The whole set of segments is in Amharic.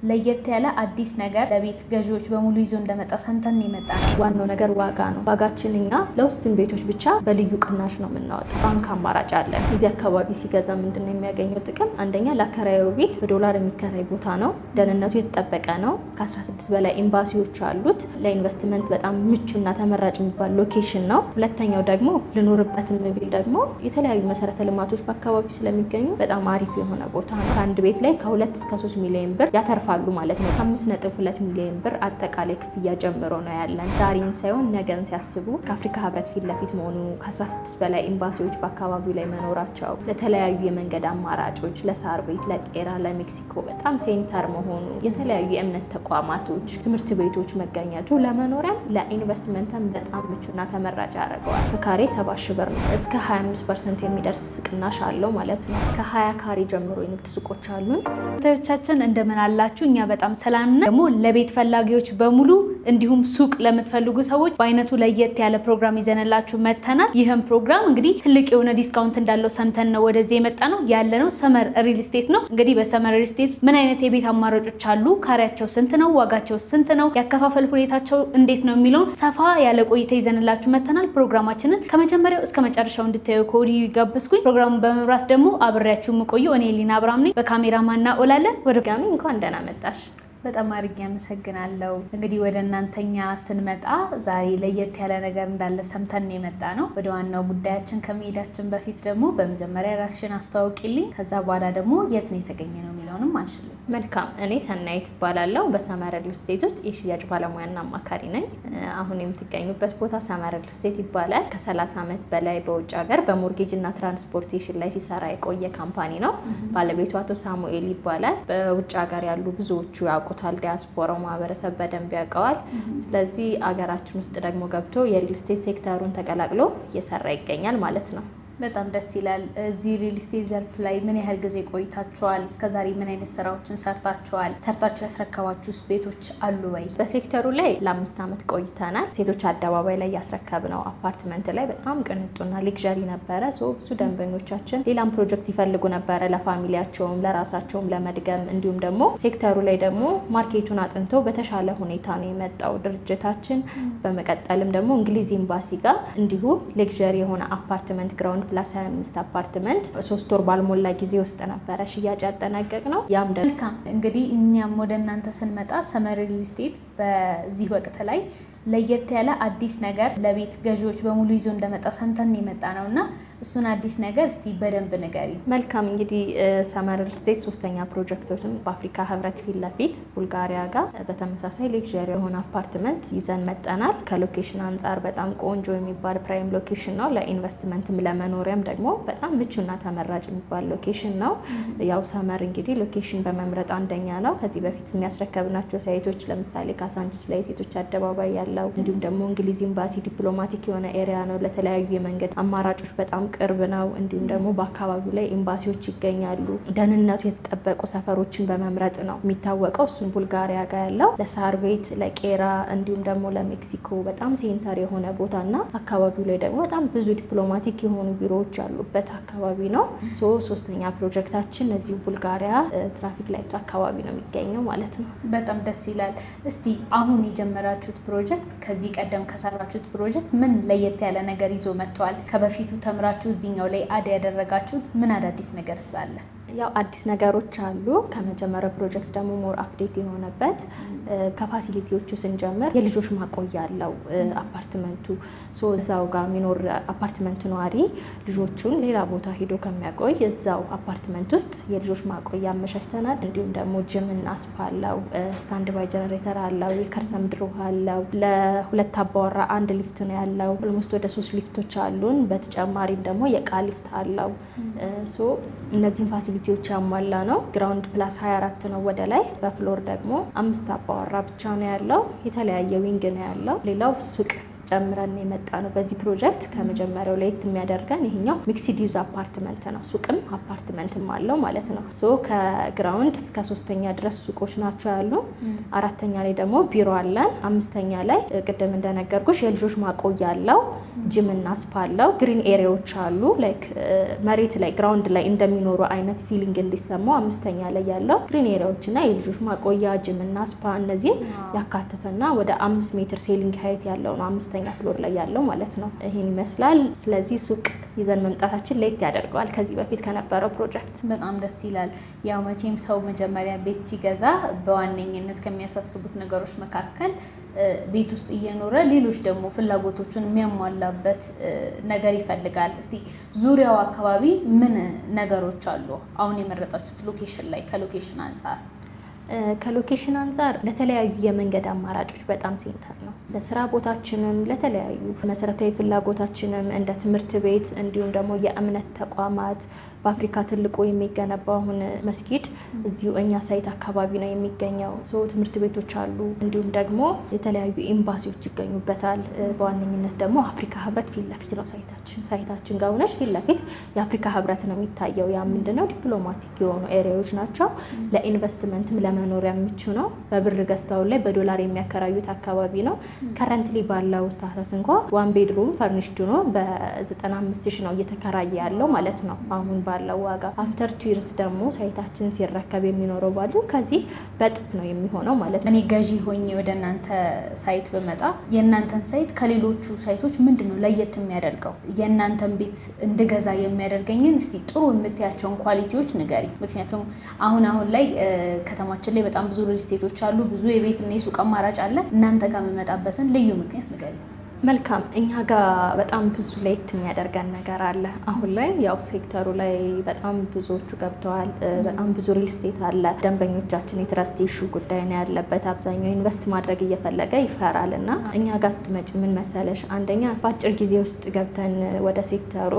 ለየት ያለ አዲስ ነገር ለቤት ገዢዎች በሙሉ ይዞ እንደመጣ ሰምተን የመጣ ነው። ዋናው ነገር ዋጋ ነው። ዋጋችን እኛ ለውስን ቤቶች ብቻ በልዩ ቅናሽ ነው የምናወጣው። ባንክ አማራጭ አለን። እዚህ አካባቢ ሲገዛ ምንድን ነው የሚያገኘው ጥቅም? አንደኛ ለአከራዩ ቢል በዶላር የሚከራይ ቦታ ነው። ደህንነቱ የተጠበቀ ነው። ከ16 በላይ ኤምባሲዎች አሉት። ለኢንቨስትመንት በጣም ምቹና ተመራጭ የሚባል location ነው። ሁለተኛው ደግሞ ልኖርበትም ቢል ደግሞ የተለያዩ መሰረተ ልማቶች በአካባቢው ስለሚገኙ በጣም አሪፍ የሆነ ቦታ ነው። ከአንድ ቤት ላይ ከ2 እስከ 3 ሚሊዮን ብር ያተርፋሉ ማለት ነው። ከ5.2 ሚሊዮን ብር አጠቃላይ ክፍያ ጀምሮ ነው ያለን። ዛሬን ሳይሆን ነገን ሲያስቡ ከአፍሪካ ህብረት ፊት ለፊት መሆኑ፣ ከ16 በላይ ኤምባሲዎች በአካባቢው ላይ መኖራቸው፣ ለተለያዩ የመንገድ አማራጮች ለሳር ቤት፣ ለቄራ፣ ለሜክሲኮ በጣም center መሆኑ፣ የተለያዩ የእምነት ተቋማቶች፣ ትምህርት ቤቶች መገኘቱ ለመኖሪያም ለኢንቨስትመንትም በጣም ምቹና ተመራጭ ያደርገዋል። በካሬ 70 ሺህ ብር ነው። እስከ 25% የሚደርስ ቅናሽ አለው ማለት ነው። ከ20 ካሬ ጀምሮ የንግድ ሱቆች አሉን። ተከታዮቻችን እንደምን አላችሁ? እኛ በጣም ሰላም ነን። ደግሞ ለቤት ፈላጊዎች በሙሉ እንዲሁም ሱቅ ለምትፈልጉ ሰዎች በአይነቱ ለየት ያለ ፕሮግራም ይዘንላችሁ መጥተናል። ይህም ፕሮግራም እንግዲህ ትልቅ የሆነ discount እንዳለው ሰምተን ነው ወደዚህ የመጣነው። ያለነው ሰመር ሪል ስቴት ነው። እንግዲህ በሰመር ሪል ስቴት ምን አይነት የቤት አማራጮች አሉ፣ ካሬያቸው ስንት ነው፣ ዋጋቸው ስንት ነው፣ ያከፋፈል ሁኔታቸው እንዴት ነው የሚለውን ሰፋ ያለ ቆይታ ይዘንላችሁ መጥተናል። ፕሮግራማችንን ከመጀመሪያው እስከ መጨረሻው እንድታዩ ከወዲሁ ጋበዝኩኝ። ፕሮግራሙን በመምራት ደግሞ አብሬያችሁ የምቆየው እኔ ሊና አብርሃም ነኝ። በካሜራማና ኦላለን ወደ ድጋሚ እንኳን ደህና መጣሽ። በጣም አድርጌ አመሰግናለሁ። እንግዲህ ወደ እናንተኛ ስንመጣ ዛሬ ለየት ያለ ነገር እንዳለ ሰምተን የመጣነው። ወደ ዋናው ጉዳያችን ከመሄዳችን በፊት ደግሞ በመጀመሪያ ራስሽን አስተዋውቂልኝ፣ ከዛ በኋላ ደግሞ የት ነው የተገኘነው የሚለውንም አንሽልኝ። መልካም። እኔ ሰናይት እባላለሁ። በሰመር ሪል ስቴት ውስጥ የሽያጭ ባለሙያና አማካሪ ነኝ። አሁን የምትገኙበት ቦታ ሰመር ሪል ስቴት ይባላል። ከ30 ዓመት በላይ በውጭ ሀገር በ mortgage እና transportation ላይ ሲሰራ የቆየ company ነው። ባለቤቱ አቶ ሳሙኤል ይባላል። በውጭ ሀገር ያሉ ብዙዎቹ ያውቁታል። ዲያስፖራው ማህበረሰብ በደንብ ያውቀዋል። ስለዚህ አገራችን ውስጥ ደግሞ ገብቶ የሪል ስቴት ሴክተሩን ተቀላቅሎ እየሰራ ይገኛል ማለት ነው። በጣም ደስ ይላል። እዚህ ሪል ስቴት ዘርፍ ላይ ምን ያህል ጊዜ ቆይታችኋል? እስከዛሬ ምን አይነት ስራዎችን ሰርታችኋል? ሰርታችሁ ያስረከባችሁስ ቤቶች አሉ ወይ? በሴክተሩ ላይ ለ5 ዓመት ቆይተናል። ሴቶች አደባባይ ላይ ያስረከብነው አፓርትመንት ላይ በጣም ቅንጡና luxury ነበረ። So ብዙ ደንበኞቻችን ሌላም ፕሮጀክት ይፈልጉ ነበረ ለ family ያቸውም ለራሳቸውም ለመድገም። እንዲሁም ደግሞ ሴክተሩ ላይ ደግሞ market ኡን አጥንቶ በተሻለ ሁኔታ ነው የመጣው ድርጅታችን። በመቀጠልም ደግሞ እንግሊዝ ኤምባሲ ጋር እንዲሁ luxury የሆነ አፓርትመንት ground plus 25 አፓርትመንት 3 ወር ባልሞላ ጊዜ ውስጥ ነበረ ሽያጭ ያጠናቀቅነው። ያም ደግሞ መልካም። እንግዲህ እኛም ወደ እናንተ ስንመጣ ሰመር ሪል ስቴት በዚህ ወቅት ላይ ለየት ያለ አዲስ ነገር ለቤት ገዢዎች በሙሉ ይዞ እንደመጣ ሰምተን የመጣነው እና እሱን አዲስ ነገር እስቲ በደንብ ንገሪ። መልካም። እንግዲህ ሰመር ሪል ስቴት ሶስተኛ ፕሮጀክቶችን በአፍሪካ ህብረት ፊት ለፊት ቡልጋሪያ ጋር በተመሳሳይ luxury የሆነ አፓርትመንት ይዘን መጥተናል። ከ location አንጻር በጣም ቆንጆ የሚባል prime location ነው። ለኢንቨስትመንትም ለመኖሪያም ደግሞ በጣም ምቹና ተመራጭ የሚባል location ነው። ያው ሰመር እንግዲህ location በመምረጥ አንደኛ ነው። ከዚህ በፊት የሚያስረከብናቸው site ኦች ለምሳሌ ካሳንቺስ ላይ ሴቶች አደባባይ ያለው እንዲሁም ደግሞ እንግሊዝ ኤምባሲ diplomatic የሆነ area ነው። ለተለያዩ የመንገድ አማራጮች በጣም ቅርብ ነው። እንዲሁም ደግሞ በአካባቢው ላይ ኤምባሲዎች ይገኛሉ። ደህንነቱ የተጠበቁ ሰፈሮችን በመምረጥ ነው የሚታወቀው። እሱን ቡልጋሪያ ጋር ያለው ለሳር ቤት፣ ለቄራ እንዲሁም ደግሞ ለሜክሲኮ በጣም center የሆነ ቦታ እና አካባቢው ላይ ደግሞ በጣም ብዙ diplomatic የሆኑ ቢሮዎች ያሉበት አካባቢ ነው። So ሶስተኛ ፕሮጀክታችን እዚሁ ቡልጋሪያ traffic light ኡ አካባቢ ነው የሚገኘው ማለት ነው። በጣም ደስ ይላል። እስቲ አሁን የጀመራችሁት ፕሮጀክት ከዚህ ቀደም ከሰራችሁት ፕሮጀክት ምን ለየት ያለ ነገር ይዞ መጥተዋል? ከበፊቱ ተምራችሁ እዚህኛው ላይ add ያደረጋችሁት ምን አዳዲስ ነገር አለ? ያው አዲስ ነገሮች አሉ። ከመጀመሪያው ፕሮጀክት ደግሞ more update የሆነበት ከ facility ዎቹ ስንጀምር የልጆች ማቆያ አለው አፓርትመንቱ። So እዛው ጋር የሚኖር አፓርትመንት ነዋሪ ልጆቹን ሌላ ቦታ ሄዶ ከሚያቆይ እዛው አፓርትመንት ውስጥ የልጆች ማቆያ አመቻችተናል። እንዲሁም ደግሞ ጅም እና spa አለው፣ stand by generator አለው፣ የከርሰ ምድር ውሃ አለው። ለሁለት አባወራ አንድ ሊፍት ነው ያለው። Almost ወደ ሶስት ሊፍቶች አሉን። በተጨማሪም ደግሞ የእቃ ሊፍት አለው። So እነዚህን facility ዎች ያሟላ ነው። Ground plus 24 ነው ወደ ላይ። በ floor ደግሞ አምስት አባወራ ብቻ ነው ያለው። የተለያየ wing ነው ያለው። ሌላው ሱቅ ጨምረን የመጣነው በዚህ ፕሮጀክት። ከመጀመሪያው ለየት የሚያደርገን ይሄኛው mixed use apartment ነው። ሱቅም አፓርትመንትም አለው ማለት ነው። So ከ ground እስከ ሶስተኛ ድረስ ሱቆች ናቸው ያሉ። አራተኛ ላይ ደግሞ ቢሮ አለን። አምስተኛ ላይ ቅድም እንደነገርኩሽ የልጆች ማቆያ አለው፣ ጂም እና spa አለው፣ green area ዎች አሉ። Like መሬት ላይ ground ላይ እንደሚኖሩ አይነት feeling እንዲሰማው አምስተኛ ላይ ያለው green area ዎች እና የልጆች ማቆያ፣ ጂም እና spa እነዚህን ያካተተና ወደ 5 ሜትር ceiling height ያለው ነው አምስተኛ floor ላይ ያለው ማለት ነው። ይህን ይመስላል። ስለዚህ ሱቅ ይዘን መምጣታችን ለየት ያደርገዋል ከዚህ በፊት ከነበረው ፕሮጀክት። በጣም ደስ ይላል። ያው መቼም ሰው መጀመሪያ ቤት ሲገዛ በዋነኝነት ከሚያሳስቡት ነገሮች መካከል ቤት ውስጥ እየኖረ ሌሎች ደግሞ ፍላጎቶቹን የሚያሟላበት ነገር ይፈልጋል። እስቲ ዙሪያው አካባቢ ምን ነገሮች አሉ? አሁን የመረጣችሁት location ላይ ከ location አንጻር? ከ location አንጻር ለተለያዩ የመንገድ አማራጮች በጣም center ነው። ለስራ ቦታችንም፣ ለተለያዩ መሰረታዊ ፍላጎታችንም እንደ ትምህርት ቤት እንዲሁም ደግሞ የእምነት ተቋማት፣ በአፍሪካ ትልቁ የሚገነባው አሁን መስጊድ እዚሁ እኛ site አካባቢ ነው የሚገኘው። So ትምህርት ቤቶች አሉ። እንዲሁም ደግሞ የተለያዩ ኤምባሲዎች ይገኙበታል። በዋነኝነት ደግሞ አፍሪካ ህብረት ፊት ለፊት ነው site ኣችን። Site ኣችን ጋር ሆነሽ ፊት ለፊት የአፍሪካ ህብረት ነው የሚታየው። ያ ምንድነው diplomatic የሆኑ area ዎች ናቸው። ለኢንቨስትመንትም ለመኖሪያ ምቹ ነው። በብር ገዝተው ላይ በዶላር የሚያከራዩት አካባቢ ነው። Currently ባለው status እንኳ one bedroom furnished ሆኖ በ95 ሺ ነው እየተከራየ ያለው ማለት ነው አሁን ባለው ዋጋ። After 2 years ደግሞ site ኣችን ሲረከብ የሚኖረው value ከዚህ በእጥፍ ነው የሚሆነው ማለት ነው። እኔ ገዢ ሆኜ ወደ እናንተ site ብመጣ የእናንተን site ከሌሎቹ site ኦች ምንድን ነው ለየት የሚያደርገው? የእናንተን ቤት እንድገዛ የሚያደርገኝን እስቲ ጥሩ የምትያቸውን quality ዎች ንገሪ። ምክንያቱም አሁን አሁን ላይ ከተማችን ላይ በጣም ብዙ ሪል ስቴቶች አሉ፣ ብዙ የቤትና የሱቅ አማራጭ አለ። እናንተ ጋር የምመጣበትን ልዩ ምክንያት ንገሪ። መልካም፣ እኛ ጋር በጣም ብዙ ለየት የሚያደርገን ነገር አለ። አሁን ላይ ያው ሴክተሩ ላይ በጣም ብዙዎቹ ገብተዋል። በጣም ብዙ ሪል ስቴት አለ። ደንበኞቻችን የ trust issue ጉዳይ ነው ያለበት። አብዛኛው invest ማድረግ እየፈለገ ይፈራል እና እኛ ጋር ስትመጪ ምን መሰለሽ፣ አንደኛ በአጭር ጊዜ ውስጥ ገብተን ወደ ሴክተሩ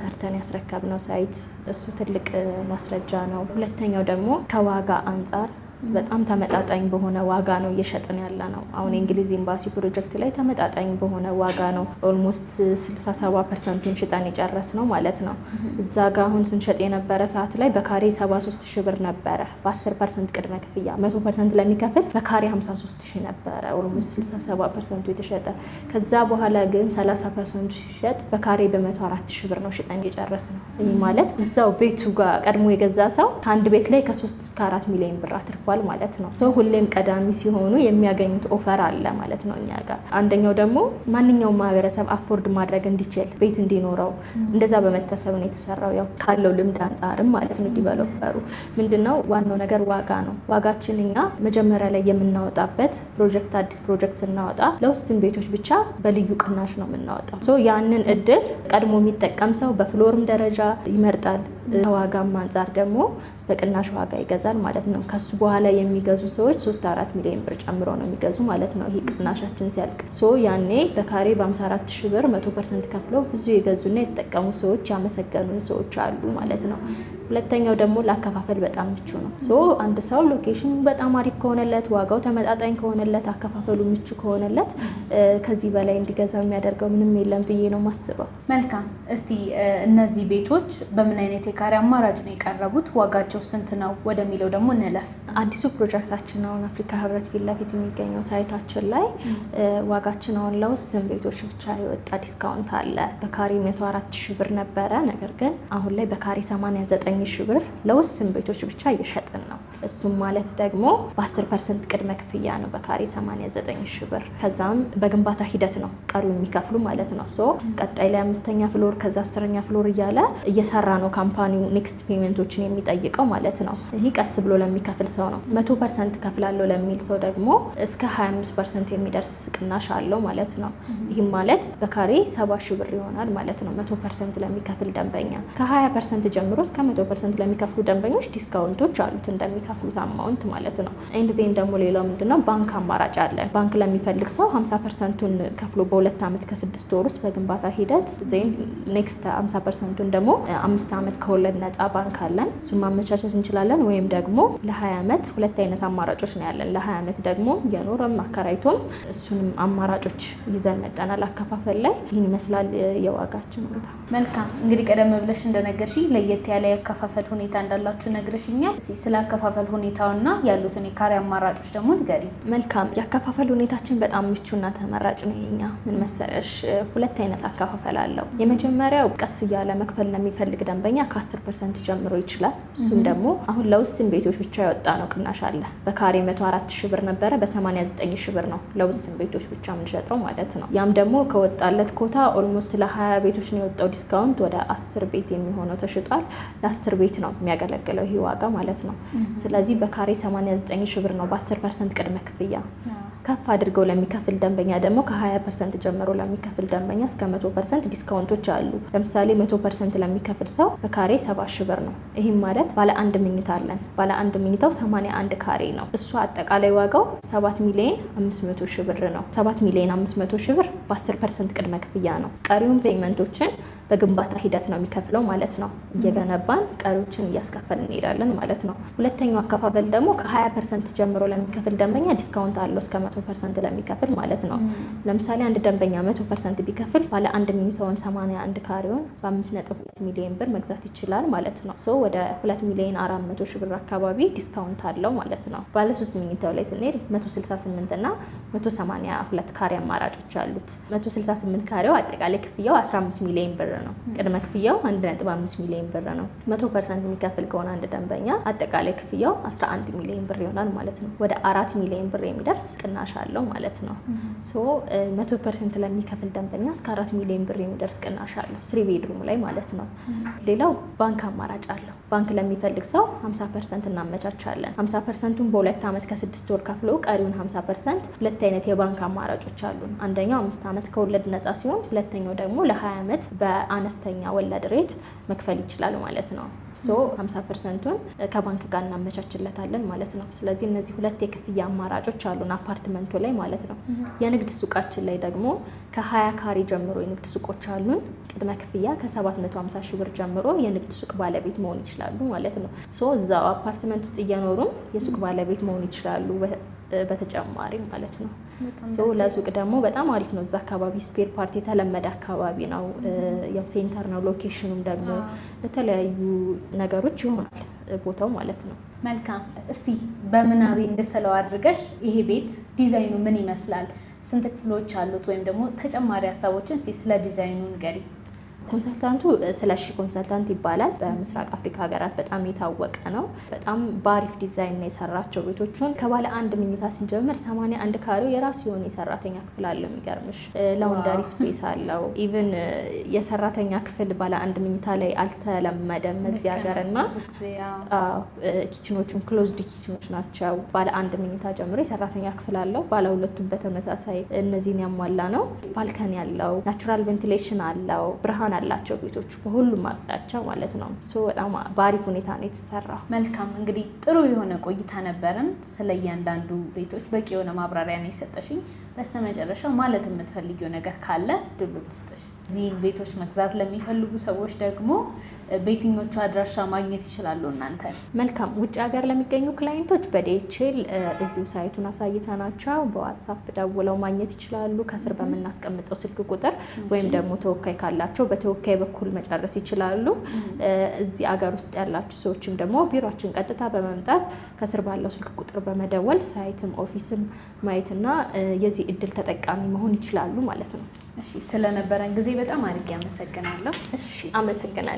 ሰርተን ያስረከብነው site እሱ ትልቅ ማስረጃ ነው። ሁለተኛው ደግሞ ከዋጋ አንጻር በጣም ተመጣጣኝ በሆነ ዋጋ ነው እየሸጥን ያለነው። አሁን የእንግሊዝ ኤምባሲ ፕሮጀክት ላይ ተመጣጣኝ በሆነ ዋጋ ነው almost 67% ኡን ሽጠን የጨረስነው ማለት ነው። እዛ ጋ አሁን ስንሸጥ የነበረ ሰዓት ላይ በካሬ 73 ሺህ ብር ነበረ። በ10% ቅድመ ክፍያ 100% ለሚከፍል በካሬ 53 ሺህ ነበረ። Almost 67% ኡ የተሸጠ። ከዛ በኋላ ግን 30% ኡ ሲሸጥ በካሬ በ104 ሺህ ብር ነው ሽጠን የጨረስነው። ይህ ማለት እዛው ቤቱ ጋር ቀድሞ የገዛ ሰው ከአንድ ቤት ላይ ከ3 እስከ 4 ሚሊዮን ብር አትርፏል ማለት ነው። ሁሌም ቀዳሚ ሲሆኑ የሚያገኙት offer አለ ማለት ነው እኛ ጋር። አንደኛው ደግሞ ማንኛውም ማህበረሰብ afford ማድረግ እንዲችል፣ ቤት እንዲኖረው እንደዛ በመታሰብ ነው የተሰራው። ያው ካለው ልምድ አንጻርም ማለት ነው። Developer ኡ ምንድነው ዋናው ነገር ዋጋ ነው። ዋጋችን እኛ መጀመሪያ ላይ የምናወጣበት ፕሮጀክት፣ አዲስ ፕሮጀክት ስናወጣ ለውስን ቤቶች ብቻ በልዩ ቅናሽ ነው የምናወጣው። So ያንን እድል ቀድሞ የሚጠቀም ሰው በ floor ም ደረጃ ይመርጣል። ከዋጋም አንጻር ደግሞ በቅናሽ ዋጋ ይገዛል ማለት ነው። ከሱ በኋላ የሚገዙ ሰዎች 3-4 ሚሊዮን ብር ጨምሮ ነው የሚገዙ ማለት ነው። ይህ ቅናሻችን ሲያልቅ so ያኔ በካሬ በ54 ሺህ ብር 100% ከፍለው ብዙ የገዙና የተጠቀሙ ሰዎች፣ ያመሰገኑን ሰዎች አሉ ማለት ነው። ሁለተኛው ደግሞ ለአከፋፈል በጣም ምቹ ነው። So አንድ ሰው location ኑ በጣም አሪፍ ከሆነለት፣ ዋጋው ተመጣጣኝ ከሆነለት፣ አከፋፈሉ ምቹ ከሆነለት ከዚህ በላይ እንዲገዛ የሚያደርገው ምንም የለም ብዬ ነው ማስበው። መልካም። እስቲ እነዚህ ቤቶች በምን አይነት የካሬ አማራጭ ነው የቀረቡት? ዋጋቸው ስንት ነው ወደሚለው ደግሞ እንለፍ። አዲሱ ፕሮጀክታችን አሁን አፍሪካ ህብረት ፊት ለፊት የሚገኘው site ኣችን ላይ ዋጋችን አሁን ለውስን ቤቶች ብቻ የወጣ discount አለ። በካሬ 104 ሺህ ብር ነበረ። ነገር ግን አሁን ላይ በካሬ 89 ሺህ ብር ለውስን ቤቶች ብቻ እየሸጥን ነው። እሱም ማለት ደግሞ በ10% ቅድመ ክፍያ ነው በካሬ 89 ሺህ ብር። ከዛም በግንባታ ሂደት ነው ቀሪው የሚከፍሉ ማለት ነው። So ቀጣይ ላይ አምስተኛ floor፣ ከዛ 10ኛ floor እያለ እየሰራ ነው company ው next payment ኦችን የሚጠይቀው ማለት ነው። ይህ ቀስ ብሎ ለሚከፍል ሰው ነው። 100% ከፍላለሁ ለሚል ሰው ደግሞ እስከ 25% የሚደርስ ቅናሽ አለው ማለት ነው። ይህም ማለት በካሬ 70 ሺህ ብር ይሆናል ማለት ነው። 100% ለሚከፍል ደንበኛ፣ ከ20% ጀምሮ እስከ 100% ለሚከፍሉ ደንበኞች discount ኦች አሉት እንደሚከፍሉት የሚከፍሉት amount ማለት ነው። And then ደግሞ ሌላው ምንድነው ባንክ አማራጭ አለን። ባንክ ለሚፈልግ ሰው 50%ቱን ከፍሎ በ2 ዓመት ከ6 ወር ውስጥ በግንባታ ሂደት፣ then next 50%ቱን ደግሞ 5 ዓመት ከወለድ ነፃ ባንክ አለን። እሱን ማመቻቸት እንችላለን። ወይም ደግሞ ለ20 ዓመት፣ ሁለት አይነት አማራጮች ነው ያለን። ለ20 ዓመት ደግሞ የኖረም አከራይቶም እሱንም አማራጮች ይዘን መጠናል። አከፋፈል ላይ ይህን ይመስላል የዋጋችን ሁኔታ። መልካም፣ እንግዲህ ቀደም ብለሽ እንደነገርሽኝ ለየት ያለ የአከፋፈል ሁኔታ እንዳላችሁ ነግረሽኛል። እስኪ ስለ አከፋፈል ሁኔታውና ያሉትን የካሬ አማራጮች ደግሞ ንገሪኝ። መልካም፣ የአከፋፈል ሁኔታችን በጣም ምቹና ተመራጭ ነው። የኛ ምን መሰለሽ፣ ሁለት አይነት አከፋፈል አለው። የመጀመሪያው ቀስ እያለ መክፈል ለሚፈልግ ደንበኛ ከ10% ጀምሮ ይችላል። እሱም ደግሞ አሁን ለውስን ቤቶች ብቻ የወጣ ነው ቅናሽ አለ። በካሬ 104 ሺ ብር ነበረ፣ በ89 ሺ ብር ነው ለውስን ቤቶች ብቻ የምንሸጠው ማለት ነው። ያም ደግሞ ከወጣለት ኮታ almost ለ20 ቤቶች ነው የወጣው discount፣ ወደ 10 ቤት የሚሆነው ተሽጧል። ለ10 ቤት ነው የሚያገለግለው ይህ ዋጋ ማለት ነው። ስለዚህ በካሬ 89 ሺ ብር ነው በ10% ቅድመ ክፍያ። ከፍ አድርገው ለሚከፍል ደንበኛ ደግሞ፣ ከ20% ጀምሮ ለሚከፍል ደንበኛ እስከ 100% discount ኦች አሉ። ለምሳሌ 100% ለሚከፍል ሰው በካሬ 70 ሺ ብር ነው። ይህም ማለት ባለ አንድ መኝታ አለን። ባለ አንድ መኝታው 81 ካሬ ነው። እሱ አጠቃላይ ዋጋው 7 ሚሊዮን 500 ሺ ብር ነው። 7 ሚሊዮን 500 ሺ ብር በ10% ቅድመ ክፍያ ነው። ቀሪውን payment ኦችን በግንባታ ሂደት ነው የሚከፍለው ማለት ነው። እየገነባን ቀሪዎችን እያስከፈልን እንሄዳለን ማለት ነው። ሁለተኛው አከፋፈል ደግሞ ከ20% ጀምሮ ለሚከፍል ደንበኛ discount አለው፣ እስከ 100% ለሚከፍል ማለት ነው። ለምሳሌ አንድ ደንበኛ 100% ቢከፍል ባለ አንድ መኝታውን 81 ካሬውን በ5.2 ሚሊዮን ብር መግዛት ይችላል ማለት ነው። So ወደ 2 ሚሊዮን 400 ሺ ብር አካባቢ discount አለው ማለት ነው። ባለ ሶስት መኝታው ላይ ስንሄድ 168 እና 182 ካሬ አማራጮች አሉት። 168 ካሬው አጠቃላይ ክፍያው 15 ሚሊዮን ብር ነው። ቅድመ ክፍያው 1.5 ሚሊዮን ብር ነው። 100% የሚከፍል ከሆነ አንድ ደንበኛ አጠቃላይ ክፍያው 11 ሚሊዮን ብር ይሆናል ማለት ነው። ወደ 4 ሚሊዮን ብር የሚደርስ ቅናሽ አለው ማለት ነው። So 100% ለሚከፍል ደንበኛ እስከ 4 ሚሊዮን ብር የሚደርስ ቅናሽ አለው three bedroom ላይ ማለት ነው። ሌላው ባንክ አማራጭ አለው። ባንክ ለሚፈልግ ሰው 50% እናመቻቻለን። 50%ቱን በ2 ዓመት ከ6 ወር ከፍሎ ቀሪውን 50%፣ ሁለት አይነት የባንክ አማራጮች አሉን። አንደኛው 5 ዓመት ከወለድ ነጻ ሲሆን ሁለተኛው ደግሞ ለ20 ዓመት በአነስተኛ ወለድ rate መክፈል ይችላል ማለት ነው። So 50%ቱን ከባንክ ጋር እናመቻችለታለን ማለት ነው። ስለዚህ እነዚህ ሁለት የክፍያ አማራጮች አሉን አፓርትመንቱ ላይ ማለት ነው። የንግድ ሱቃችን ላይ ደግሞ ከ20 ካሬ ጀምሮ የንግድ ሱቆች አሉን። ቅድመ ክፍያ ከ750 ሺህ ብር ጀምሮ የንግድ ሱቅ ባለቤት መሆን ይችላሉ ማለት ነው። So እዛው አፓርትመንት ውስጥ እየኖሩም የሱቅ ባለቤት መሆን ይችላሉ በተጨማሪ ማለት ነው። So ለሱቅ ደግሞ በጣም አሪፍ ነው። እዛ አካባቢ spare part የተለመደ አካባቢ ነው። ያው center ነው። Location ኑም ደግሞ ለተለያዩ ነገሮች ይሆናል ቦታው ማለት ነው። መልካም። እስቲ በምናቤ እንድስለው አድርገሽ ይሄ ቤት ዲዛይኑ ምን ይመስላል? ስንት ክፍሎች አሉት? ወይም ደግሞ ተጨማሪ ሀሳቦችን እስቲ ስለ ዲዛይኑ ንገሪ። Consultant ኡ ስለሺ Consultant ይባላል። በምስራቅ አፍሪካ ሀገራት በጣም የታወቀ ነው። በጣም በአሪፍ ዲዛይን ነው የሰራቸው ቤቶቹን። ከባለ አንድ መኝታ ስንጀምር 81 ካሬው የራሱ የሆነ የሰራተኛ ክፍል አለው። የሚገርምሽ laundry space አለው። Even የሰራተኛ ክፍል ባለ አንድ መኝታ ላይ አልተለመደም እዚህ ሀገር እና kitchen ኦቹም closed kitchen ኦች ናቸው። ባለ አንድ መኝታ ጀምሮ የሰራተኛ ክፍል አለው። ባለ ሁለቱም በተመሳሳይ እነዚህን ያሟላ ነው። Balcony ያለው፣ natural ventilation አለው፣ ብርሃን አላቸው ቤቶቹ በሁሉም አቅጣጫ ማለት ነው። So በጣም በአሪፍ ሁኔታ ነው የተሰራው። መልካም፣ እንግዲህ ጥሩ የሆነ ቆይታ ነበረን። ስለ እያንዳንዱ ቤቶች በቂ የሆነ ማብራሪያ ነው የሰጠሽኝ። በስተመጨረሻ ማለት የምትፈልጊው ነገር ካለ እድሉ ልስጥሽ። እዚህ ቤቶች መግዛት ለሚፈልጉ ሰዎች ደግሞ በየትኞቹ አድራሻ ማግኘት ይችላሉ እናንተን? መልካም፣ ውጭ ሀገር ለሚገኙ client ኦች በ DHL እዚሁ site ኡን አሳይተናቸው በ WhatsApp ደውለው ማግኘት ይችላሉ። ከስር በምናስቀምጠው ስልክ ቁጥር ወይም ደግሞ ተወካይ ካላቸው በተወካይ በኩል መጨረስ ይችላሉ። እዚህ አገር ውስጥ ያላችሁ ሰዎችም ደግሞ ቢሯችን ቀጥታ በመምጣት ከስር ባለው ስልክ ቁጥር በመደወል site ም office ም ማየትና የዚህ እድል ተጠቃሚ መሆን ይችላሉ ማለት ነው። እሺ፣ ስለነበረን ጊዜ በጣም አድርጌ አመሰግናለሁ። እሺ፣ አመሰግናለሁ።